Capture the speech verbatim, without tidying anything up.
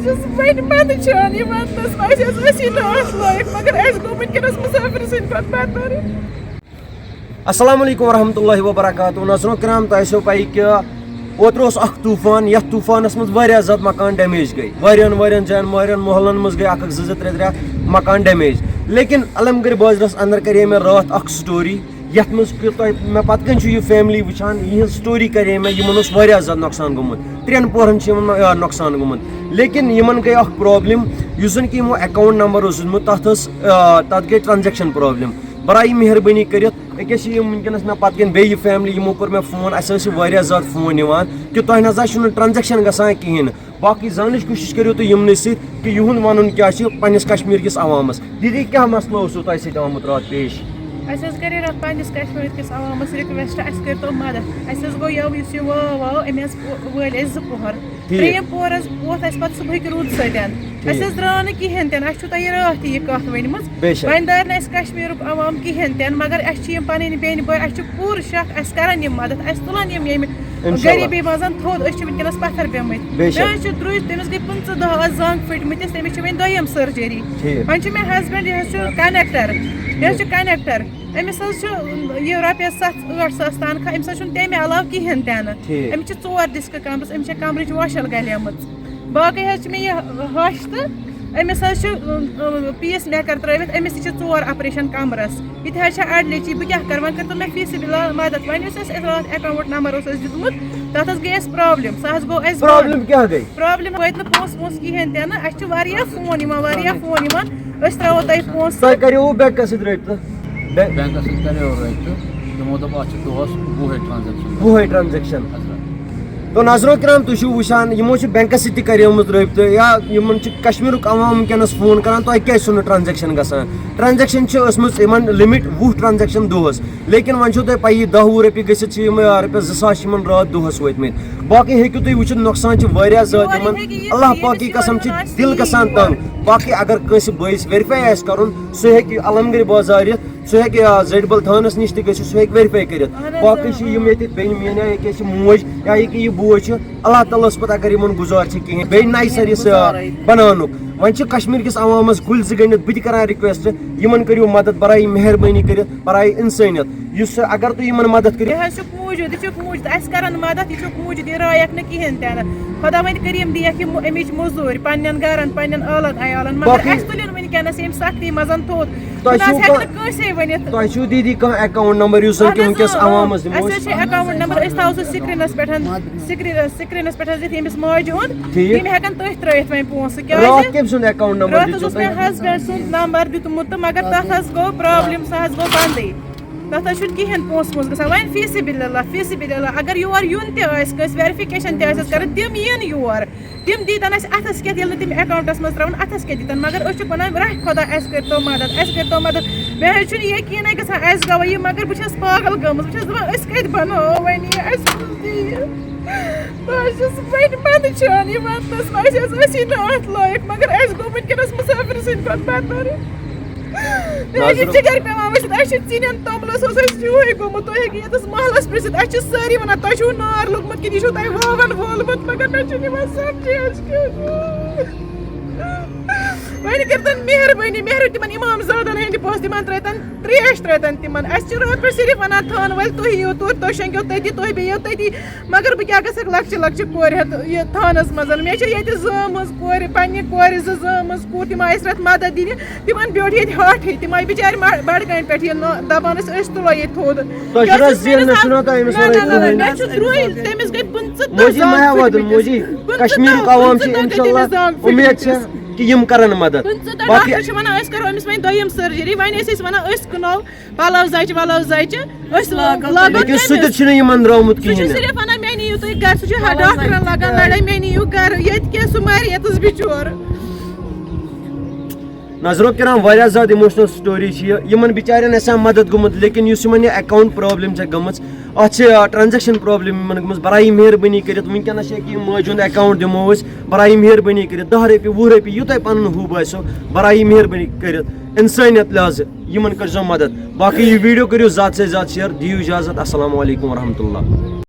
چھَس بٔڑۍ مَندٕ چھان یہِ وَننَس، اَسہِ حظ ٲسی نہٕ اَتھ لایق، مگر اَسہِ گوٚو وٕنکیٚنَس مُسافِر سٕنٛدِ کھۄتہٕ بہتر۔ السلام علیکم ورحمۃ اللہ وبرکاتہ۔ ناظرو کرام، تۄہہِ آسیو پَیی کہِ اوترٕ اوس اکھ طوٗفان، یَتھ طوٗفانَس منٛز واریاہ زیادٕ مکان ڈیمیج گٔے، واریاہَن واریاہَن جایَن، واریاہَن محلَن منٛز گٔے اکھ اکھ، زٕ زٕ، ترٛےٚ ترٛےٚ مکان ڈیمیج۔ لیکن علم گٔرۍ بازرَس اندر کَرے مےٚ راتھ اکھ سٹوری، یَتھ منٛز کہِ تۄہہِ مےٚ پَتہٕ کَنۍ چھُ یہِ فیملی وٕچھان، یِہٕنٛز سٹوری کَرے مےٚ، یِمَن اوس واریاہ زیادٕ نۄقصان گوٚمُت، ترٛٮ۪ن پوہرَن چھِ یِمَن، آ، نۄقصان گوٚمُت۔ لیکن یِمَن گٔے اکھ پرابلم، یُس زَن کہِ یِمو اکاؤنٹ نمبر اوس دیُتمُت، تَتھ ٲس، آ، تَتھ گٔے ٹرانزیکشن پرابلم۔ برایہِ مہربٲنی کٔرِتھ، أکیٛاہ چھِ یِم وٕنکیٚنَس مےٚ پَتہٕ کَنۍ بیٚیہِ یہِ فیملی، یِمو کوٚر مےٚ فون، اَسہِ حظ چھِ واریاہ زیادٕ فون یِوان کہِ تۄہہِ نہ حظ چھُنہٕ ٹرانزیکشن گژھان کِہیٖنۍ۔ باقٕے زانٕچ کوٗشِش کٔرِو تُہۍ یِمنٕے سۭتۍ کہِ یِہُنٛد وَنُن کیٛاہ چھُ پنٛنِس کشمیٖر کِس عوامَس۔ دیٖدی، کیٛاہ مسلہٕ اوسوٕ تۄہہِ سۭتۍ آمُت راتھ پیش؟ اَسہِ حظ کَرے راتھ پنٛنِس کشمیٖر کِس عوامَس ریکویسٹ، اَسہِ کٔرۍتو مدد۔ اَسہِ حظ گوٚو یَوٕ یُس یہِ واو واو، أمۍ حظ وٲلۍ اَسہِ زٕ پۄہَر۔ ٹھیٖک۔ ترٛیٚیِم پور حظ ووت اَسہِ پَتہٕ صُبحٕکۍ روٗدٕ سۭتۍ۔ ٹھیٖک۔ اَسہِ حظ درٛاو نہٕ کِہیٖنۍ تہِ نہٕ، اَسہِ چھُو تۄہہِ یہِ راتھ تہِ یہِ کَتھ ؤنمٕژ۔ بے شک۔ وۄنۍ دارِ نہٕ اَسہِ کشمیٖرُک عوام کِہیٖنۍ تہِ نہٕ، مگر اَسہِ چھِ یِم پَنٕنۍ بیٚنہِ بٲے، اَسہِ چھِ پوٗرٕ شک، اَسہِ کَرَن یِم مَدَد، اَسہِ تُلَن یِم ییٚمہِ انشاءاللہ۔ غریٖبی منٛز تھوٚد، أسۍ چھِ وٕنکیٚنَس پَتھَر پیٚمٕتۍ۔ بے شک۔ مےٚ حظ چھِ درٛوج، تٔمِس گٔے پٕنٛژٕہ دۄہ آز زنٛگ پھٔٹمٕتِس، تٔمِس چھِ وۄنۍ دوٚیِم سٔرجٔری۔ ٹھیٖک۔ وۄنۍ چھُ مےٚ ہسبنٛڈ، یہِ حظ چھُ کنڈکٹر، یہِ حظ چھُ کنڈکٹر۔ أمِس حظ چھُ یہِ رۄپیَس ستھ ٲٹھ ساس تنخواہ، أمِس حظ چھُنہٕ تَمہِ علاوٕ کِہیٖنۍ تہِ نہٕ۔ ٹھیٖک۔ أمِس چھِ ژور ڈِسکہٕ کمرَس، أمِس چھےٚ کمرٕچ وۄشل گلیمٕژ۔ باقٕے حظ چھِ مےٚ یہِ ہَش تہٕ أمِس حظ چھُ، اۭں، اۭں، پیٖس میکر ترٲوِتھ، أمِس تہِ چھِ ژور آپریشن کمرَس۔ یہِ تہِ حظ چھےٚ اڈلیٚچی، بہٕ کیٛاہ کَرٕ؟ وۄنۍ کٔرۍتو مےٚ فی سبیل اللہ مدد۔ وۄنۍ یُس اَسہِ راتھ اکاؤنٹ نمبر اوس اَسہِ دیُتمُت، تَتھ حظ گٔے اَسہِ پرابلم، سُہ حظ گوٚو اَسہِ بنٛد۔ پرابلم کیٛاہ گٔے؟ پرابلم وٲتۍ نہٕ پونٛسہٕ وونٛسہٕ کِہیٖنۍ تہِ نہٕ، اَسہِ چھِ واریاہ فون یِوان، واریاہ فون یِوان، أسۍ ترٛاوو تۄہہِ پونٛسہٕ۔ تۄہہِ کَریوُ بینکَس سۭتۍ رٲبطہٕ؟ بینک بینکَس سۭتۍ کَریو رٲبطہٕ، تِمو دوٚپ اَتھ چھِ دۄہَس وُہَے ٹرانزیکشن گژھان۔ وُہَے ٹرانزیکشن۔ حضرت۔ تو نظرو کرام، تُہۍ چھِو وٕچھان، یِمو چھِ بینکَس سۭتۍ تہِ کَریومُت رٲبطہٕ، یا یِمَن چھِ کشمیٖرُک عوام وٕنکیٚنَس فون کَران، تۄہہِ کیٛازِ چھُو نہٕ ٹرانزیکشن گژھان؟ ٹرانزیکشن چھِ ٲسمٕژ یِمَن لِمِٹ وُہ ٹرانزیکشن دۄہَس، لیکن وۄنۍ چھو تۄہہِ پَیی، دَہ وُہ رۄپیہِ گٔژھِتھ چھِ یِم، آ، رۄپیَس زٕ ساس چھِ یِمَن راتھ دۄہَس وٲتمٕتۍ۔ باقٕے ہیٚکِو تُہۍ وٕچھِتھ، نۄقصان چھِ واریاہ زیادٕ یِمَن۔ یورٕ ہیٚکہِ یہِ اللہ ییٚمِس پاکی یورٕ قسم چھِ آسہِ دِل یہِ گژھان یور۔ تنٛگ۔ باقٕے اگر کٲنٛسہِ بٲیِس ویرِفاے آسہِ کَرُن، سُہ ہیٚکہِ علم گٔرۍ بازار یِتھ، سُہ ہیٚکہِ، آ، زٔٹۍ بل تھانس نِش تہِ گٔژھِتھ، سُہ ہیٚکہِ ویرِفاے کٔرِتھ۔ اہن حظ، باقٕے آ، چھِ یِم آ۔ ییٚتہِ بیٚنہِ میٲنۍ یا ییٚکیٛاہ چھِ موج یا ییٚکیٛاہ یہِ بوے چھُ، اللہ تعالیٰ ہس پتہٕ اگر یِمن گُزار چھِ کِہیٖنۍ، بیٚیہِ نَیہِ سَرٕ یہِ سُہ گُزارٕے۔ بناونُک۔ وۄنۍ چھِ کشمیٖر کِس عوامس گُلۍ زٕ گٔنڈِتھ، بہٕ تہِ کران ریکویسٹ، یِمن کٔرِو مدد برایہِ مہربٲنی کٔرِتھ، برایہِ انسٲنیت، یُس سُہ اگر تُہۍ یِمن مدد کٔرِو۔ یہِ حظ چھُ موٗجوٗد، یہِ چھُ موٗجوٗد، اَسہِ کَرَن مَدَد، یہِ چھُکھ موٗجوٗد، یہِ رایَکھ نہٕ کِہیٖنۍ تہِ نہٕ۔ خۄدا وۄنۍ کٔرِم دِیَکھ یہِ مُ-، اَمِچ مٔزوٗرۍ پنٛنٮ۪ن گَرَن، پنٛنٮ۪ن اولاد عیالَن، مگر باقٕے اَسہِ تُلِن وٕنکٮ۪نَس ییٚمہِ سَختی منٛز تھوٚد۔ تۄہہِ خۄدا چھُو ہٮ۪کہِ کانٛہہ، نہٕ کٲنٛسے ؤنِتھ۔ تۄہہِ چھُو دیٖدی کانٛہہ اکاؤنٹ نمبر یُس زَن اہن کہِ حظ، وٕنکٮ۪س اۭں، اۭں۔ عوامَس دِمو اَسہِ حظ أسۍ؟ چھِ اکاؤنٹ نمبر، أسۍ تھاوو سُہ سِکریٖنَس پٮ۪ٹھ، سِکریٖن، سِکریٖنَس پٮ۪ٹھ حظ یِتھ ییٚمِس ماجہِ ہُنٛد، ٹھیٖک۔ یِم ہٮ۪کَن تٔتھۍ ترٛٲیِتھ وۄنۍ پونٛسہٕ، کیٛازِ؟ راتھ کٔمۍ سُنٛد اکاؤنٹ نمبر راتھ حظ دیُتوٕ اوس مےٚ تۄہہِ؟ ہسبنٛڈ سُنٛد نمبر دیُتمُت تہٕ مگر تَتھ حظ گوٚو پرابلم، سُہ حظ گوٚو بنٛدٕے۔ تَتھ حظ چھُنہٕ کِہیٖنۍ پونٛسہٕ وونٛسہٕ گژھان۔ وۄنۍ فی سبیل اللہ، فی سبیل اللہ، اگر یور یُن تہِ آسہِ، کٲنٛسہِ ویرِفِکیشن تہِ آسہِ اَسہِ کَرٕنۍ، تِم یِن یور۔ تِم دیٖتَن اَسہِ اَتھَس کٮ۪تھ، ییٚلہِ نہٕ تِم اکاؤنٹَس منٛز ترٛاوَن، اَتھَس کٮ۪تھ دیٖتَن۔ مگر أسۍ چھِ وَنان، رَحہِ خۄدا، اَسہِ کٔرۍتو مَدَد، اَسہِ کٔرۍتو مَدَد۔ مےٚ حظ چھُنہٕ یقیٖنٕے گژھان، اَسہِ گوٚو یہِ، مگر بہٕ چھَس پاگل گٔمٕژ۔ بہٕ چھَس دَپان، أسۍ کَتہِ بَناوو وۄنۍ یہِ؟ اَسہِ کُس دِیہِ؟ بہٕ حظ چھَس وۄنۍ پَتہٕ چھان یہِ وَننَس، اَسہِ حظ ٲسی نہٕ اَتھ لایق، مگر اَسہِ گوٚو وٕنکٮ۪نَس مُسافِر سٕنٛدِ کھۄتہٕ بدتر۔ مےٚ حظ چھِ نظرُک جِگر پٮ۪وان ؤسِتھ، اَسہِ چھِ ژِنٮ۪ن توٚملَس اوس اَسہِ ہیوٗے گوٚمُت، تُہۍ ہیٚکِو ییٚتَس محلَس پرٛژھِتھ، اَسہِ چھِ سٲری وَنان، تۄہہِ چھُو نار لوٚگمُت کِنہٕ یہِ چھُو تۄہہِ واوَن وولمُت، مگر مےٚ چھُنہٕ یِوان سَمجھے اَسہِ کیٛاہ گوٚو۔ وۄنۍ کٔرۍتَن مہربٲنی، مہربٲنی تِمَن اِمام زادَن ہٕنٛدِ پونٛسہٕ، تِمَن ترٛٲوۍتَن ترٛیش، ترٛٲوۍتَن تِمَن۔ اَسہِ چھِ راتھ پٮ۪ٹھ صرف وَنان، تھانہٕ وٲلۍ، تُہۍ یِیِو توٗرۍ، تُہۍ شۄنٛگِو تٔتی، تُہۍ بیٚہِو تٔتی۔ مگر بہٕ کیٛاہ گژھکھ لۄکچہِ لۄکچہِ کورِ ہٮ۪تھ یہِ تھانَس منٛز؟ مےٚ چھےٚ ییٚتہِ زٲمٕژ کورِ، پنٛنہِ کورِ زٕ زٲمٕژ کوٗر، تِم آیہِ اَسہِ رَتھ مَدَد دِنہِ، تِمَن بیوٗٹھ ییٚتہِ ہاٹھٕے، تِم آیہِ بِچارِ مَ-، بَڈگامہِ پٮ۪ٹھ یہِ نہ-، دَپان ٲسۍ، أسۍ تُلو ییٚتہِ تھوٚد۔ تۄہہِ چھُو کیٛاہ نہ حظ چھُ زینُن، تٔمِس چھُو نہ تۄہہِ أمِس نہ، وَرٲے نہ، نہ، نہ، کٕہٕنۍ؟ مےٚ چھُ درٛوے، تٔمِس گٔے پٕنٛژٕہ دۄہ موجی، مہ ہیٚیِو زنٛگ وَدُن، پھٔٹمٕتِس۔ موجی۔ پٕنٛژٕہ کشمیٖرُک دۄہ، عوام چھُ، پٕنٛژٕہ دۄہ گٔے اِنشاءاللہ، تٔمِس زنٛگ اُمید پھٔٹمٕتِس۔ چھےٚ کہِ یِم کَرَن مَدَد۔ پٕنٛژٕہ دۄہ باقٕے ڈاکٹر چھِ وَنان، أسۍ کَرو أمِس وۄنۍ دوٚیِم سٔرجٔری، وۄنۍ ٲسۍ أسۍ وَنان، أسۍ کٕنو پَلو زَچہِ وَلو زَچہِ، أسۍ لاگو لاگو لیکن سُہ تہِ تٔمِس۔ چھُنہٕ یِمن درٛامُت سُہ چھُ کِہیٖنۍ نہٕ۔ صرف وَنان، مےٚ نِیِو تُہۍ گَرٕ، سُہ چھُ ہا ڈاکٹرَن لَگان لَڑٲے، مےٚ نِیِو گَرٕ، ییٚتہِ کیٛاہ سُہ مَرِ ییٚتَس بِچور۔ نظرو کرام، واریاہ زیادٕ اِموشنل سٹوری چھِ یہِ۔ یِمن بِچارٮ۪ن آسہِ ہا مدد گوٚمُت، لیکن یُس یِمن یہِ اکاؤنٹ پرابلم چھےٚ گٔمٕژ، اَتھ چھِ، آ، ٹرانزیکشن پرابلم یِمن گٔمٕژ۔ برایہِ مہربٲنی کٔرِتھ، وٕنکیٚنس چھِ ییٚکیٛاہ یہِ ماجہِ ہُنٛد اکاؤنٹ دِمو أسۍ، برایہِ مہربٲنی کٔرِتھ دَہ رۄپیہِ، وُہ رۄپیہِ، یہِ تۄہہِ پَنُن حُب آسیو، برایہِ مہربٲنی کٔرِتھ اِنسٲنیت لحاظہٕ یِمن کٔرۍزیو مدد۔ باقٕے یہِ ویٖڈیو کٔرِو زیادٕ سے زیادٕ شیئر، دِیِو اِجازت، السلام علیکم ورحمۃ اللہ۔